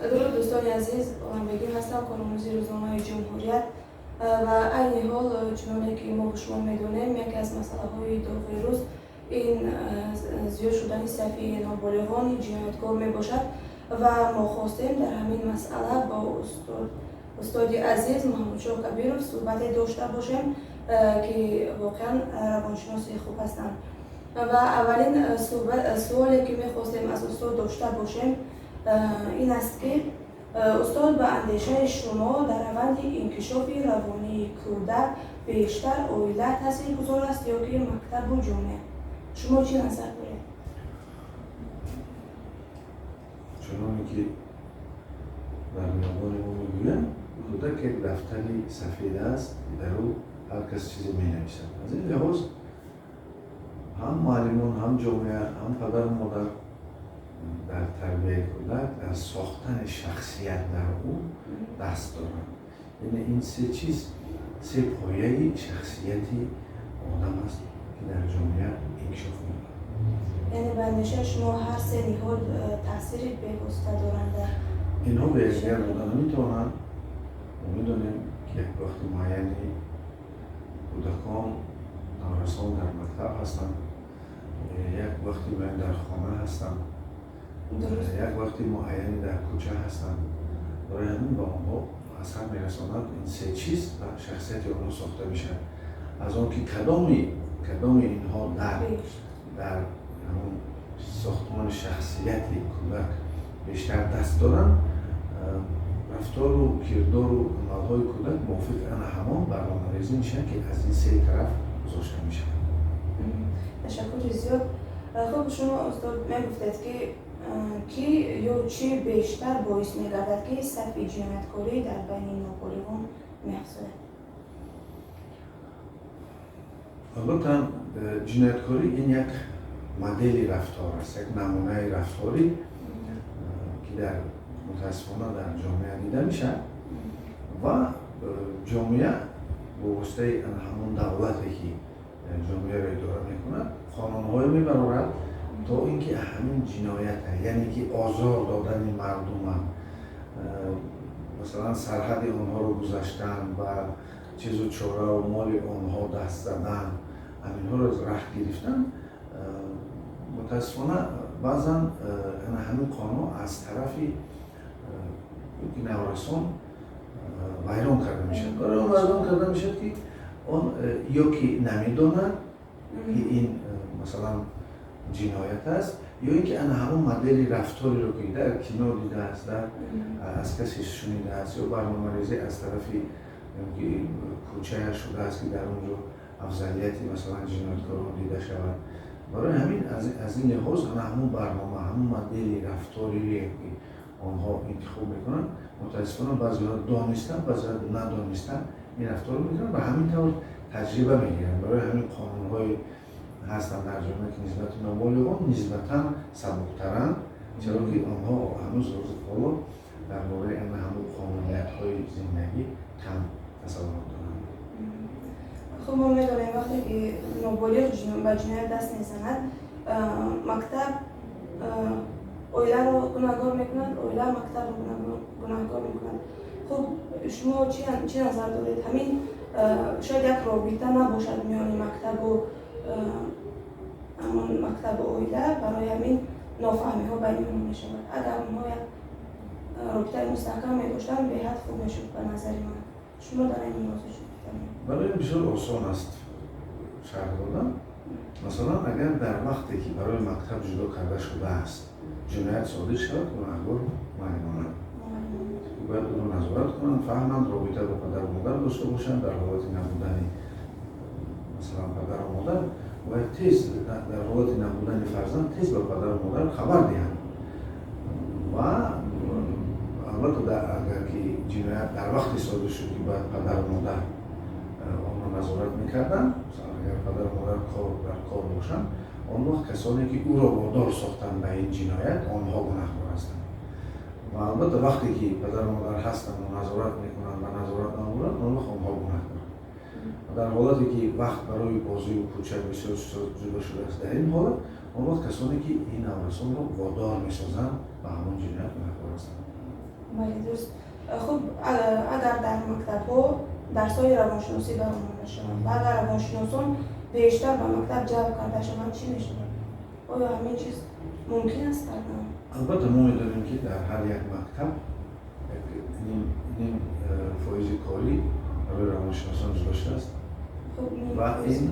Дуруд, дӯстони азиз, Оламбегим ҳастам, коромӯзи рӯзномаи Ҷумҳурият. Ва айни ҳол, чуноне ки мо шумо медонем, яке аз масъалаҳои доғи рӯз ин зиёд шудани сафи ноболиғони ҷинояткор мебошад ва мо хостем дар ҳамин масъала бо устоди азиз Маҳмудшоҳ Кабиров суҳбате дошта бошем, ки воқеан равоншиноси хуб ҳастанд. Ва аввалин суоле ки мехостем аз устод дошта бошем, ин аст ки, устод, ба андешаи шумо дар раванди инкишофи равонии кӯдак бештар оила таъсиргузор аст ё ки мактабу ҷомеа? Шумо чӣ назар доред? Чуноне ки дар миёбони мо мегӯянд, кӯдак як дафтари сафед аст, дар ӯ ҳар кас чизе менависад. Аз ин лиҳоз ҳам муаллимон, ҳам ҷомеа, ҳам падару модар дар тарбияи кӯдак, дар сохтани шахсият дар ӯ даст доранд. Яъне ин се чиз се пояи шахсияти одам аст, ки дар ҷомеа инкишоф меёбад. Яъне ба андешаи шумо ҳар се ниҳод таъсири бевосита доранд? Инҳо бе якдигар буда наметавонанд. Мо медонем, ки як вақти муайяни кӯдакон, наврасон дар мактаб ҳастанд, як вақти муайян дар хона ҳастанд, як вақти муайяне дар кӯча ҳастанд. Барои ҳамин ба онҳо асар мерасонад ин се чиз ва шахсияти онҳо сохта мешавад. Аз он ки кадоми инҳо дар ҳамон сохтмони шахсияти кӯдак бештар даст доранд, рафтору кирдору амалҳои кӯдак мувофиқи ана ҳамон барномарезӣ мешавад, ки аз ин се тараф гузошта мешавад. Ташаккури зиёд. Хуб, шумо, устод, мегуфтед, ки ё чӣ бештар боис мегардад, ки сафи ҷинояткорӣ дар байни ноболиғон меафзояд? Албатта, ҷинояткорӣ ин як модели рафтор аст, як намунаи рафторӣ, ки мутаассифона дар ҷомеа дида мешавад ва ҷомеа бо воситаи ҳамон давлате, ки ҷомеаро идора мекунад, қонунҳое мебарорад, то ин ки ҳамин ҷиноята, яъне ки озор додани мардума, масалан, сарҳади онҳоро гузаштан ва чизу чораву моли онҳо даст задан, ҳаминҳоро раҳ гирифтан. Мутаассифона, баъзан ана ҳамин қонун аз тарафи наврасон вайрон карда мешавад. Барои он вайрон карда мешавад, ки он ё ки намедонад, ки ин, масалан, ҷиноят аст, ё ин ки ана ҳамон модели рафториро, ки дар кино дидааст, дар аз касе шунидааст ё барномарезӣ аз тарафи кӯчая шудааст, ки дар он ҷо афзалияти, масалан, ҷинояткорон дида шавад. Барои ҳамин аз ин лиҳоз ана ҳамон барнома, ҳамон модели рафторие, ки онҳо интихоб мекунанд, мутаассифона баъзеҳо донистан, баъзеҳо надонистан ин рафторро мекунанд ва ҳамин тавр таҷриба мегиранд. Барои ҳамин қонунҳои ҳастанд дар ҷомеа, ки нисбати ноболиғон нисбатан сабуктаранд, чаро ки онҳо ҳанӯз ҳоло дар бораи ана ҳамон қонуниятҳои зиндагӣ кам тасаввурот доранд. Хуб, мо медонем, вақте ки ноболиғ ба ҷиноят даст мезанад, мактаб оиларо гунаҳгор мекунад, оила мактабро гунаҳгор мекунад. Хуб, шумо чӣ назар доред? Ҳамин шояд як робита набошад миёни мактабу ҳамон мактабу оила, барои ҳамин нофаҳмиҳо байни онҳо мешавад. Агар онҳо як робитаи мустаҳкам медоштанд, беҳад хуб мешуд ба назари ман. Шумо дар ин мавзӯъ чӣ гуфтанед? Барои бисёр осон аст шарҳ додан. Масалан, агар дар вақте, ки барои мактаб ҷудо карда шудааст, ҷиноят содир шавад, гунаҳгор муаллимонанд. Бояд ӯро назорат кунанд, фаҳманд, робита бо падару модар дошта бошанд. Дар ҳолати набудани, масалан, падару модар, бояд тез, дар ҳолати набудани фарзанд, тез ба падару модар хабар диҳанд. Ва албатта, агар ки ҷиноят дар вақте содир шуд, ки бояд падару модар онро назорат мекарданд, масалан, агар падару модар дар кор бошанд, он вақт касоне, ки ӯро водор сохтанд ба ин ҷиноят, онҳо гунаҳкор ҳастанд. Ва албатта, вақте ки падару модар ҳастанд ва назорат мекунанд ва назорат намуранд, он вақт онҳо гунаҳкоранд. Ва дар ҳолате ки вақт барои бозию кӯча бисёр ҷудо шудааст, дар ин ҳолат он вақт касоне, ки ин наврасонро водор месозанд ба ҳамон ҷиноят, гунаҳкор ҳастанд. Бале, дуруст. Хуб, агар дар мактабҳо дарсҳои равоншиносӣ баромада шаванд ва агар равоншиносон бештар ба мактаб ҷалб карда шаванд, чӣ мешавад? Оё ҳамин чиз мумкин аст кардан? Албатта, мо медонем, ки дар ҳар як мактаб ним фоизи корӣ барои равоншиносон ҷудо шудааст ва ин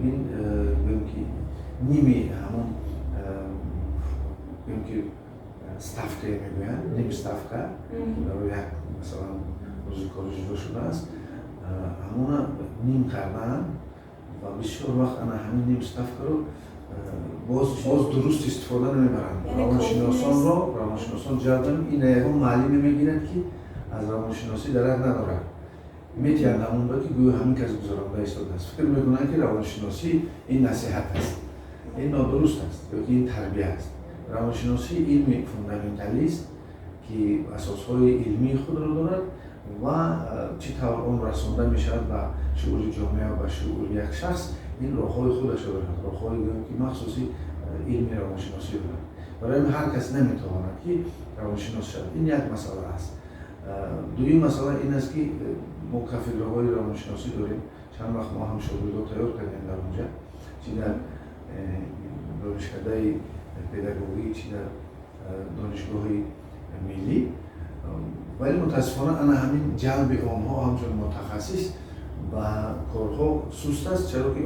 гӯем, ки ними ҳамон, гӯем, ки ставка мегӯянд, ним ставка барои як, масалан, рӯзи корӣ ҷудо шудааст, ҳамона ним кардаанд ва бисёр вақт ана ҳамин ним ставкаро боз дуруст истифода намебаранд. Равоншиносонро ҷалб, ин ягон муаллиме мегирад, ки аз равоншиносӣ дарак надорад, метиҳанд ҳамонба, ки гӯё ҳамин кас гузаронда истодааст. Фикр мекунанд, ки равоншиносӣ ин насиҳат аст. Ин нодуруст аст ё ки ин тарбия аст. Равоншиносӣ илми фундаменталист, ки асосҳои илмии худро дорад ва чӣ тавр он расонда мешавад ба шуури ҷомеа ва ба шуури як шахс, ин роҳҳои худашро дорад, роҳҳои, гӯем, ки махсуси илми равоншиносӣ дорад. Барои ҳамин ҳар кас наметавонад, ки равоншинос шавад. Ин як масъала аст. Дуюм масъала ин аст, ки мо кафедраҳои равоншиносӣ дорем. Чанд вақт мо ҳам шогирдо тайёр кардем дар онҷа, чи дар донишкадаи педагогӣ, чи дар донишгоҳи миллӣ, вале мутаассифона ана ҳамин ҷалби онҳо ҳамчун мутахассис ба корҳо суст аст, чаро ки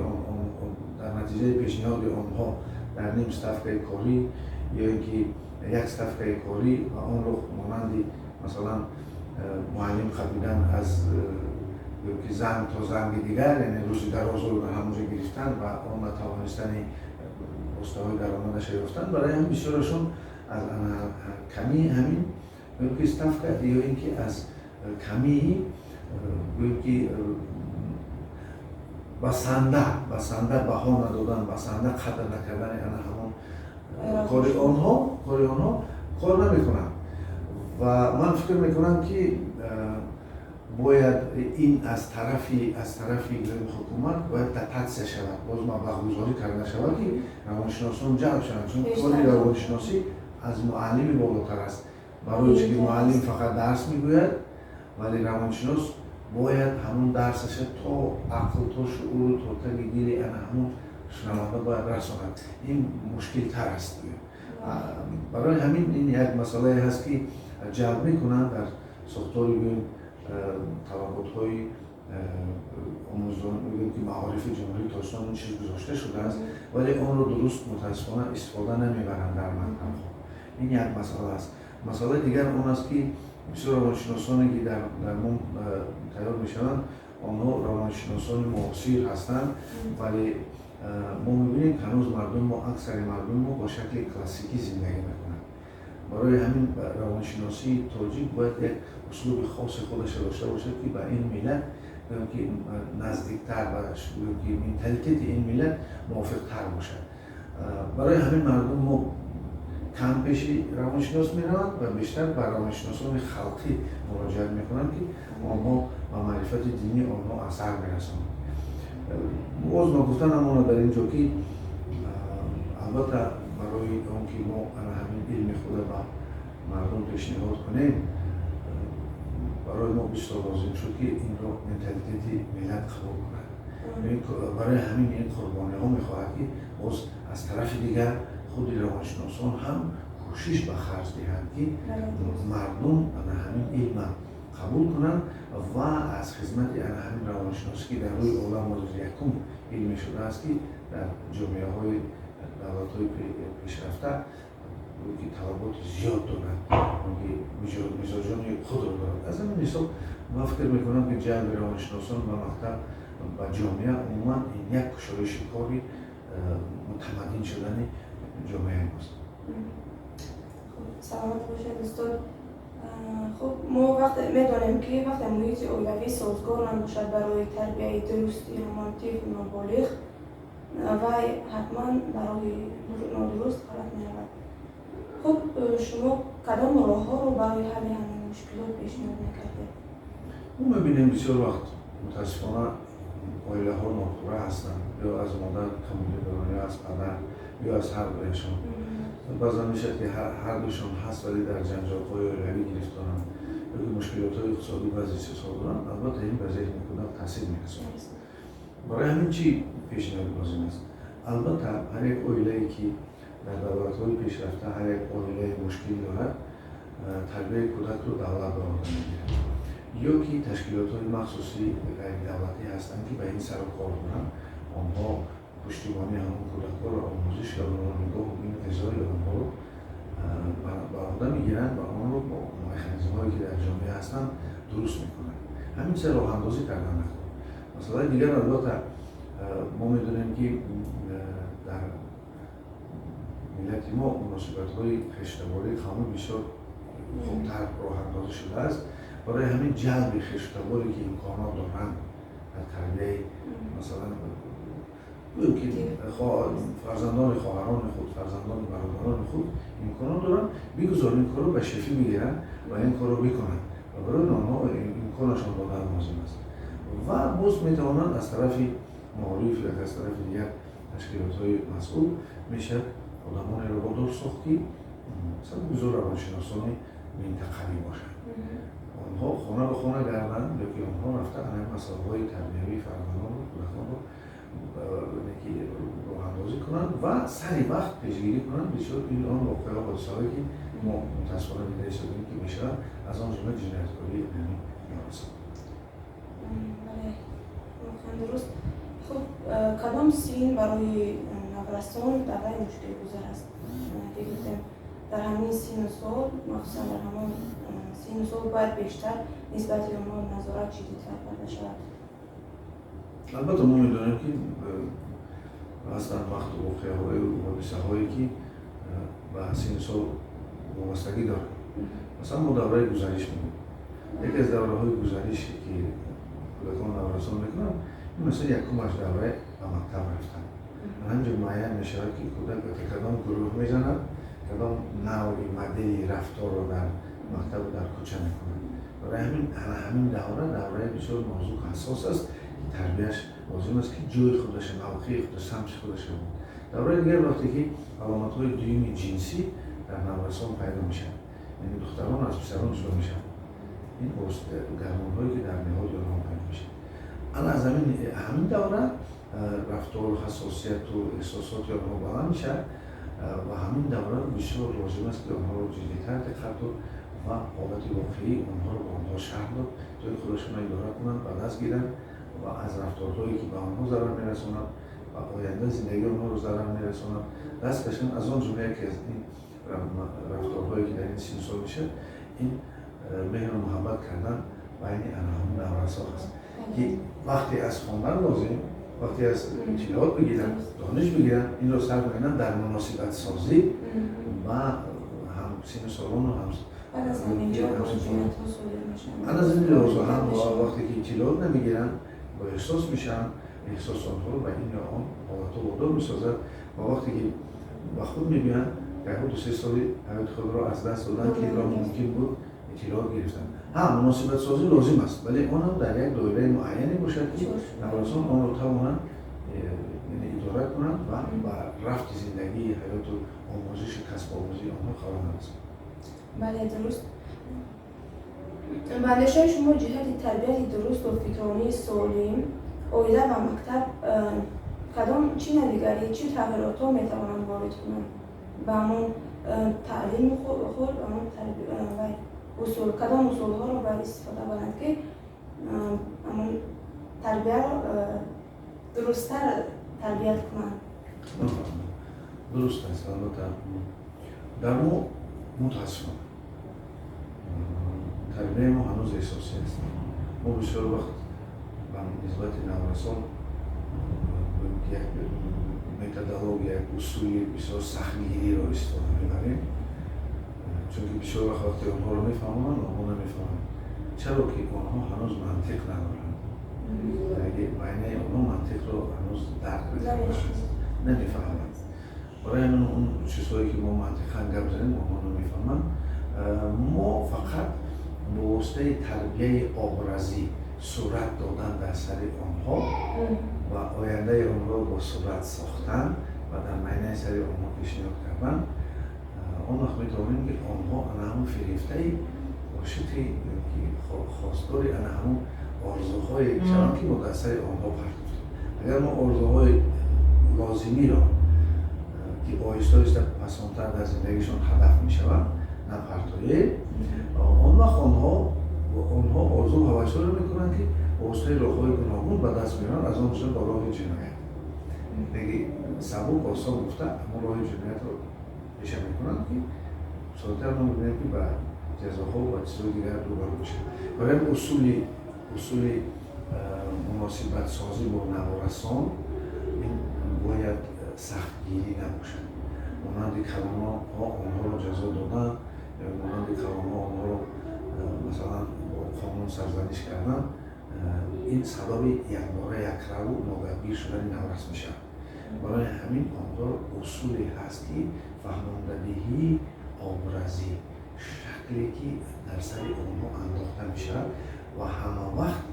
дар натиҷаи пешниҳоди онҳо дар ним ставкаи корӣ ё ин ки як ставкаи корӣ ва онро монанди, масалан, муаллим қабидан аз ки занг то занги дигар, яъне рӯзи дарозро дар ҳамонҷо гирифтан ва он натавонистани воситаҳои даромадаша ёфтан, барои ҳамин бисёрашон аз камии ҳамин, гӯем, ки ставка ё ин ки аз камии, гӯем, ки басанда баҳо надодан, басанда қадр накардани ана ҳамон кори онҳо кор намекунанд. Ва ман фикр мекунам, ки бояд ин аз тарафи ҳукумат бояд дотатсия шавад, боз маблағгузорӣ карда шавад, ки равоншиносон ҷалб шаванд, чун кори равоншиносӣ аз муаллими болотар аст, барои чӣ ки муаллим фақат дарс мегӯяд, вале равоншинос бояд ҳамон дарсаша то ақл, то шууру то таги дили ана ҳамон шунаванда бояд расонад. Ин мушкилтар аст. Барои ҳамин ин як масъалае ҳаст, ки ҷалб мекунанд дар сохтори, гӯем, талаботҳои омӯзон, ки маорифи Ҷумҳурии Тоҷикистон ин чиз гузошта шудааст, вале онро дуруст, мутаассифона, истифода намебаранд дар мактабҳо. Ин як масъала аст. Масъалаи дигар он аст, ки бисёр равоншиносоне, ки дар мо тайёр мешаванд, онҳо равоншиносони муосир ҳастанд, вале мо мебинем, ки ҳанӯз мардуми мо, аксари мардуми мо бо шакли классикӣ зиндагӣ мекунанд. Барои ҳамин равоншиносии тоҷик бояд як услуби хоси худашро дошта бошад, ки ба ин миллат, ки наздиктар ба, ки менталитети ин миллат мувофиқтар бошад. Барои ҳамин мардум мо кам пеши равоншинос мераванд ва бештар ба равоншиносони халқӣ муроҷиат мекунанд, ки онҳо ба маърифати динии онҳо асар мерасонанд. Боз ногуфта намонад дар ин ҷо, ки албатта, барои он ки мо ана ҳамин илми худа ба мардум пешниҳод кунем, барои мо бисёр лозим шуд, ки инро менталитети миллат қабул кунад. Барои ҳамин ин қурбониҳо мехоҳад, ки боз аз тарафи дигар худи равоншиносон ҳам кӯшиш ба харҷ диҳанд, ки мардум ана ҳамин илма қабул кунанд ва аз хизмати ана ҳамин равоншиносӣ, ки дар рӯи олам ҳозир якум илме шудааст, ки дар ҷомеаҳои давлатҳои пешрафта, ки талаботи зиёд дорад, ки мизоҷони худро дорад. Аз ҳамин ҳисоб ман фикр мекунам, ки ҷалби равоншиносон ба мактаб, ба ҷомеа умуман ин як кушоиши кори мутамаддин шудани ҷомеаи мост. Саломат бошед, устод. Хуб, мо вақте медонем, ки вақте муҳити оилавӣ созгор набошад барои тарбияи дурусти ҳамон тифл ноболиғ, вай ҳатман ба роҳи нодуруст ғалат меравад. Хуб, шумо кадом роҳҳоро барои ҳалли ҳамин мушкилот пешниҳод мекардед? Мо мебинем, бисёр вақт, мутаассифона, оилаҳо нопурра ҳастанд, ё аз модар камбудӣ доранд, ё аз падар, ё аз ҳар дуяшон. Баъзан мешавад, ки ҳардушон ҳаст, вале дар ҷанҷолҳои оилавӣ гирифторанд ё ки мушкилотҳои иқтисодӣ, баъзе чизҳо доранд. Албатта, ин ба зеҳни кӯдак таъсир мерасонад. Барои ҳамин чӣ пешниҳод лозим аст? Албатта, ҳар як оилае, ки дар давлатҳои пешрафта ҳар як оилаи мушкил дорад, тарбияи кӯдакро давлат ба уҳда мегирад ё ки ташкилотҳои махсуси ғайридавлатӣ ҳастанд, ки ба ин сару кор доранд. Онҳо пуштибонии ҳамон кӯдакҳоро, омӯзиши онҳоро, нигоҳу бини ғизои онҳоро ба уҳда мегиранд ва онро бо механизмҳое, ки дар ҷомеа ҳастанд, дуруст мекунанд. Ҳамин чиза роҳандозӣ кардан нахоҳад. Масъалаи дигар, албатта, мо медонем, ки дар миллати мо муносибатҳои хештабории қавмӣ бисёр хубтар роҳандозӣ шудааст. Барои ҳамин ҷалби хештаборе, ки имконот доранд дар тарбияи, масалан, ки фарзандони хоҳарони худ, фарзандони бародарони худ имконот доранд, бигузор ин корро ба шефӣ бигиранд ва ин корро бикунанд ва барои онҳо имконашон додан лозим аст. Ва боз метавонанд аз тарафи маориф ё аз тарафи дигар ташкилотҳои масъул мешавад одамонеро водор сохт, ки масалан, бигузор равоншиносони минтақавӣ бошанд, онҳо хона ба хона гарданд ё ки онҳо рафта ана масъалаҳои тарбиявии фарзандонро, кӯдаконро ки роҳандозӣ кунанд ва сари вақт пешгирӣ кунанд бисёр ин он воқеаҳо, ҳодисаҳое, ки мо мутаассифона дида истодем, ки мешавад, аз он ҷумла ҷинояткории ҳамин наврасон. Бале, воқеан дуруст. Хуб, кадом син барои наврасон давраи мушкилгузар аст, ки гуфтем, дар ҳамин сину сол, махсусан дар ҳамон сину сол бояд бештар нисбати онҳо назорат ҷиддитар карда шавад? Албатта, мо медонем, ки ҳастанд вақту воқеаҳою ҳодисаҳое, ки ба синну сол вобастагӣ доранд. Масалан, мо давраи гузариш мегӯем. Яке аз давраҳои гузарише, ки кӯдакон, наврасон мекунанд, ин масалан, якумаш давраи ба мактаб рафтан. Ҳаминҷо муайян мешавад, ки кӯдак ба кадом гурӯҳ мезанад, кадом навъи модели рафторро дар мактабу дар кӯча мекунад. Барои ҳамин ҳамин давра давраи бисёр нозук, ҳассос аст, ки тарбияш лозим аст, ки ҷои худаша, мавқеи худа, самти худаша. Давраи дигар вақте ки аломатҳои дуюми ҷинсӣ дар наврасон пайдо мешавад, яъне духтарон аз писарон ҷудо мешаванд, ин гормонҳое, ки дар ниҳоди онҳо пайдо мешавад. Ана аз ҳамин давра рафтору ҳассосияту эҳсосоти онҳо баланд мешавад ва ҳамин давра бисёр лозим аст, ки онҳоро ҷиддитар диққат дод ва ҳолати воқеии онҳоро ба онҳо шарҳ дод, то ин худашонро идора кунанд, ба даст гиранд ва аз рафторҳое, ки ба онҳо зарар мерасонад ва оянда зиндагии онҳоро зарар мерасонад, даст кашанд. Аз он ҷумла яке аз ин рафторҳое, ки дар ин синну сол мешавад, ин меҳру муҳаббат кардан байни анаҳамун наврасо ҳаст, ки вақте аз хондан лозим, вақте аз иттилоот бигиранд, дониш бигиранд, инро сарф мекунанд дар муносибатсозӣ ба ҳам синну солону ҳам аз ин лиҳозо ҳам вақте ки иттилоот намегиранд, бо эҳсос мешаванд, эҳсос онҳоро ба ин ё он ҳолатҳо водор месозад ва вақте ки ба худ мебиёянд, яку 2-3 соли ҳаёти худро аз даст доданд, ки инро мумкин буд иттилоот гирифтан. Ҳа, муносибатсозӣ лозим аст, вале он ҳам дар як доираи муайяне бошад, ки наврасон онро тавонанд идора кунанд ва ба рафти зиндагии ҳаёту омӯзиши касбомӯзии онҳо халал нарасонад. Бале, дуруст. Ба андешаи шумо, ҷиҳати тарбияти дурусту фикронии солим оила ва мактаб кадом чӣ навигарӣ, чӣ тағйиротҳо метавонанд ворид кунанд ба ҳамон таълими худ, ҳамон усул, кадом усулҳоро бояд истифода баранд, ки ҳамон тарбияро дурусттар тарбият кунанд? Дуруст аст. Албатта, дар мо, мутаассифона, тарбияи мо ҳанӯз эҳсосӣ аст. Мо бисёр вақт ба нисбати наврасон як методология, як усули бисёр сахтгириро истифода мебарем, чунки бисёр вақт вақте онҳоро мефаҳмонанд, онҳо намефаҳманд. Чаро ки онҳо ҳанӯз мантиқ надоранд, байнаи онҳо мантиқро ҳанӯз дарк намефаҳманд. Барои ҳамин он чизҳое, ки мо мантиқан гап занем, онҳо намефаҳманд. Мо фақат бо воситаи тарбияи образӣ, сурат додан дар сари онҳо ва ояндаи онҳоро бо сурат сохтан ва дар майнаи сари онҳо пешниҳод кардан. Он вақт метавонем, ки онҳо ана ҳамун фирефтаи ошиқи, ки хостори ана ҳамун орзуҳое шаванд, ки мо дар сари онҳо партофтем. Агар мо орзуҳои лозимиро, ки оҳиста оҳиста пасонтар дар зиндагишон ҳадаф мешаванд, напартоем, он вақт онҳо орзу ҳавасҳоро мекунанд, ки ба воситаи роҳҳои гуногун ба даст меоранд, аз он ҷумла ба роҳи ҷиноят. Деги сабук, осон гуфта, ҳамон роҳи ҷиноятро пеша мекунанд, ки соддатар мо мебинем, ки ба ҷазоҳо ва чизҳои дигар рӯбарӯ мешаванд. Барои усули муносибатсозӣ бо наврасон ин бояд сахтгирӣ набошад. Монанди калонҳо онҳоро ҷазо додан ё монанди калонҳо онҳоро, масалан, бо қонун сарзаниш кардан, ин сабаби якбора якраву ногапгир шудани наврас мешавад. Барои ҳамин онҳоро усуле ҳаст, ки фаҳмондадиҳии образӣ, шакле ки дар сари онҳо андохта мешавад ва ҳама вақт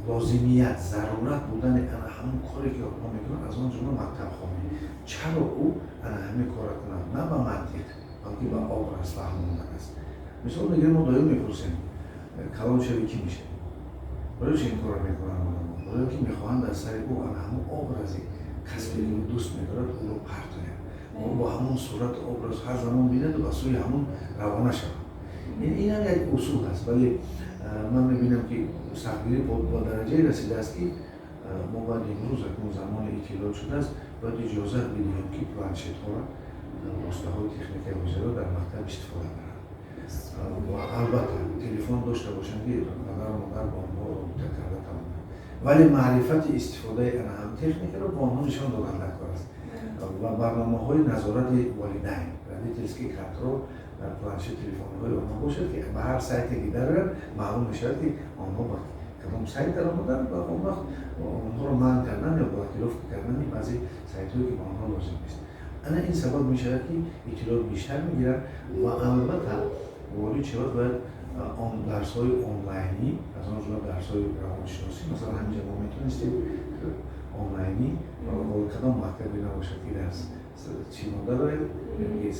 лозимият, зарурат будани ана ҳамон коре, ки онҳо мекунанд, аз он ҷумла мактабхонӣ. Чаро ӯ ана ҳамин корро кунад? На ба мантиқ, балки ба образ фаҳмондан аст. Мисол мегирем, мо доим мепурсем: калон шави, кӣ мешавӣ? Барои чи ин корро мекунанд одамон? Барои ки мехоҳанд дар сари ӯ ана ҳамон образи касбе, ки ӯ дӯст медорад, ӯро партоянд, бо ҳамон сурату образ ҳар замон бинаду ба сӯи ҳамон равона шавад. Инам як усул аст, вале ман мебинам, ки сахтгирӣ ба дараҷае расидааст, ки мо бояд имрӯз, акнун замони иттилоот шудааст, бояд иҷозат бидиҳем, ки планшетҳоро, воситаҳои техникаи ҳозирро дар мактаб истифода баранд ва албатта телефон дошта бошанд, ки падару модар бо онҳо робита карда тавонанд, вале маърифати истифодаи ана ҳам техникаро бо онҳо нишон додан дар кор аст ва барномаҳои назорати волидайн, родительский контроль, дар планшет телефонҳои онҳо бошад, ки ба ҳар сайте ки дароянд, маълум мешавад, ки онҳо ба кадом сайт даромаданд ва он вақт онҳоро манъ кардан ё блокировка кардани баъзе сайтҳое, ки ба онҳо лозим нест. Ана ин сабаб мешавад, ки иттилоот бештар мегиранд ва албатта ворид шавад бояд он дарсҳои онлайнӣ, аз он ҷумла дарсҳои равоншиносӣ. Масалан, ҳаминҷа мо метавонистем онлайнӣ, кадом мактабе набошад, ки дарс чи мо дарояд,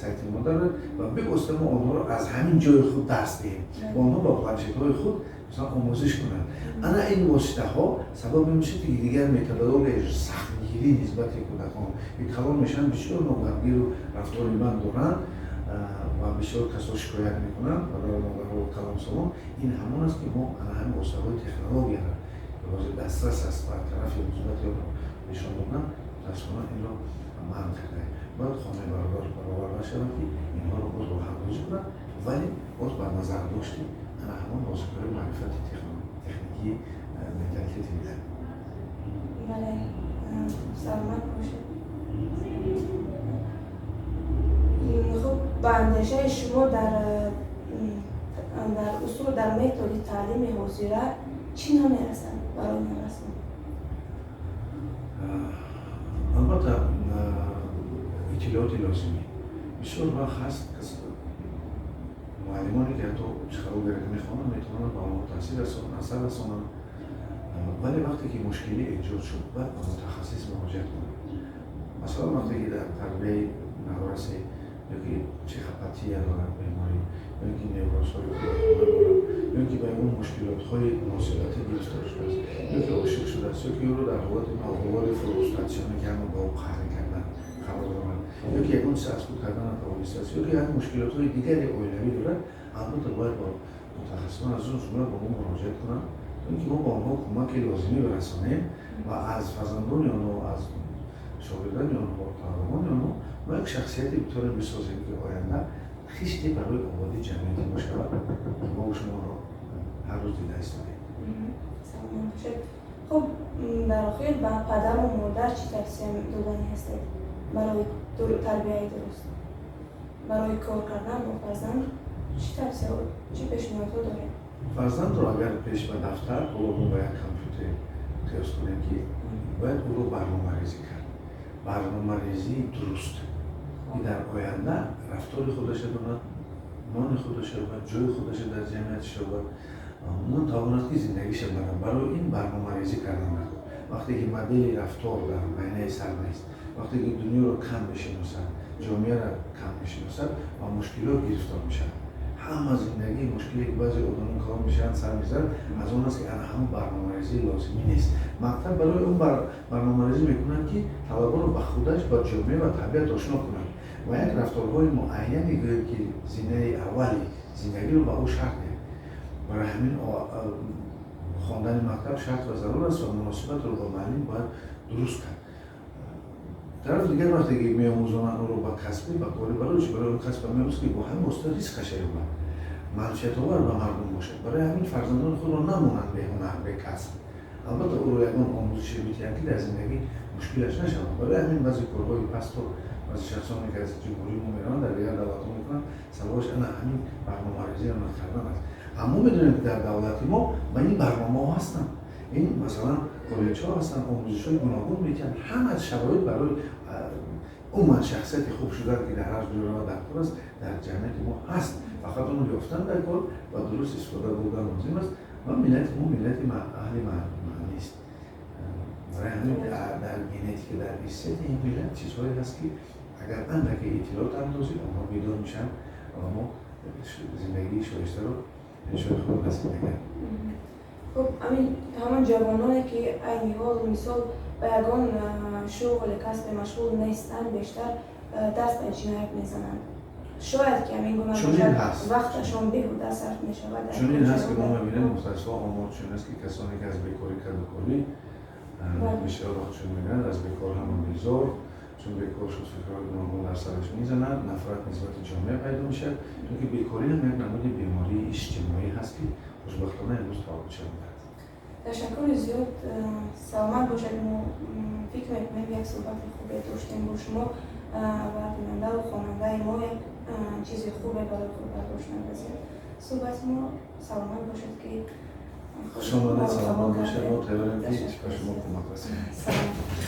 сайти мо дарояд ва бевосита мо онҳоро аз ҳамин ҷои худ дарс диҳем ва онҳо ба планшетҳои худ, масалан, омӯзиш кунанд. Ана ин воситаҳо сабаб мешавад, ки дигар методологияи сахтгирӣ нисбати кӯдакон, ки калон мешаванд, бисёр ногапгиру рафтори банд доранд ва бисёр касо шикоят мекунанд, падару модарҳо, калонсолон, ин ҳамон аст, ки мо ана ҳамин воситаҳои технологияро, ки ҳозир дастрас аст ва тарафи мусбати онро нишон додан, мутаассифона инро манъ кардаем. Бояд хонаи бародар баровар нашавад, ки инҳоро боз роҳандозӣ кунанд, вале боз ба назар дошти ана ҳамон нозукиҳои маърифати техникии менталитети миллат. Бале, саломат бошед. Хуб, ба андешаи шумо дар усул, дар методи таълими ҳозира чӣ намерасад барои наврасон? Албатта, иттилооти лозимӣ. Бисёр вақт ҳаст муаллимоне, ки ҳатто психологияро ки мехонанд, метавонанд ба онҳо таъсир расонанд, асар расонанд, вале вақте ки мушкилӣ эҷод шуд, бояд ба мутахассис муроҷиат кунанд. Масалан, вақте ки дар тарбияи наврасе ёки психопатия дорад, беморӣ, ё ки неврозҳои кӯдакона дорад, ё ки ба ягон мушкилотҳои муносибатӣ гирифтор шудааст, ё ки ошиқ шудааст, ё ки ӯро дар ҳолати ногувори фрустратсионе, ки ҳама ба ӯ қаҳр кардан, қарор дорад, ё ки ягон чиз аз худ кардан натавонистааст, ё ки як мушкилотҳои дигари оилавӣ дорад, албатта бояд бо мутахассисон, аз он ҷумла ба мо муроҷиат кунанд, то ин ки мо ба онҳо кӯмаки лозимӣ бирасонем ва аз фарзандони онҳо, аз шогирдони онҳо, талабагони онҳо мо як шахсияте битавонем бисозем, ки оянда хиште барои ободии ҷамъияти мо шавад, ки мо шуморо ҳар рӯз дида истодаем. Саломат бошед. Хуб, дар охир ба падару модар чӣ тавсия додани ҳастед барои тарбияи дуруст, барои кор кардан бо фарзанд? Чӣ тавсия, чӣ пешниҳодҳо доред? Фарзандро агар пеш ба дафтар, ҳоло мо ба як компютер қиёс кунем, ки бояд ӯро барномарезӣ кард, барномарезии дуруст, ки дар оянда рафтори худаша донад, нони худаша ёбад, ҷои худаша дар ҷамъият ёбад, умуман тавонад, ки зиндагиша барад. Барои ин барномарезӣ кардан даркор. Вақте ки модели рафтор дар майнаи сар нест, вақте ки дунёро кам мешиносад. Ҷомеаро кам мешиносад ва мушкилот гирифтор мешавад. Ҳама зиндагии мушкиле, ки баъзе одамон калон мешаванд, сар мезанад, аз он аст, ки ана ҳамон барномарезии лозимӣ нест. Мактаб барои он барномарезӣ мекунад, ки талабаро ба худаш, ба ҷомеа ва табиат ошно кунад ва як рафторҳои муайяне, гӯем ки зинаи аввали зиндагиро ба ӯ шарт диҳад. Барои ҳамин хондани мактаб шарт ва зарур аст ва муносибатро бо муаллим бояд дуруст кард. Тарафи дигар, вақте ки меомӯзонанд ӯро ба касбе, ба кори, барои чи? Барои он касба меомӯзад, ки бо ҳамин восита ризқаша ёбад, манфиатовар ба мардум бошад. Барои ҳамин фарзандони худро намонанд беҳунар, бекасб. Албатта, ӯро ягон омӯзише метиҳанд, ки дар зиндагӣ мушкилаш нашавад. Барои ҳамин баъзе корҳои пасту баъзе шахсоне, ки аз ҷумҳурии мо мераванд, дар дигар давлатҳо мекунанд, сабабаш ана ҳамин барномарезиро накардан аст. Аммо медонем, ки дар давлати мо ба ин барномаҳо ҳастанд. Ин, масалан, коллеҷҳо ҳастанд, омӯзишҳои гуногун метиҳанд. Ҳама шароит барои умуман шахсияти хуб шудан, ки дар ҳар ҷо равад дар кор аст, дар ҷамъияти мо ҳаст. Фақат онро ёфтан дар кор ва дуруст истифода бурдан лозим аст. Ва миллати мо миллати аҳли маънист. Барои ҳамин дар генетика, дар ирсияти ин миллат чизҳое ҳаст, ки агар андаке иттилоот андозӣ, онҳо бедор мешаванд ва мо зиндагии шоистаро пешои худ насиб мекардем. Хуб, ҳамин ҳамон ҷавононе, ки айни ҳол, мисол, ба ягон шуғли, касбе машғул нестанд, бештар даст ба ҷиноят мезананд. Шояд ки ҳамин гуна Чунин ҳаст. вақташон беҳуда сарф мешавад. Чунин ҳаст, ки мо мебинем, мутаассифона, омор чунин аст, ки касоне, ки аз бекорӣ кардукорӣ бисёр вақт чун мегӯянд, аз бекор ҳама безор, чун бекор шуд, фикрҳои гуногун дар сараш мезанад, нафрат нисбати ҷомеа пайдо мешавад, чунки бекорӣ ҳам як намуди бемории иҷтимоӣ ҳаст, ки хушбахтона имрӯз табобат шудааст. Ташаккури зиёд, саломат бошед. Мо фикр мекунем, як суҳбати хубе доштем бо шумо ва бинандаву хонандаи мо як чизи хубе барои худ бардоштанд аз ин суҳбати мо. Саломат бошед, ки Хушомадед, саломат бошед. Мо тайёрем, ки ба шумо кӯмак расонем. Саломат.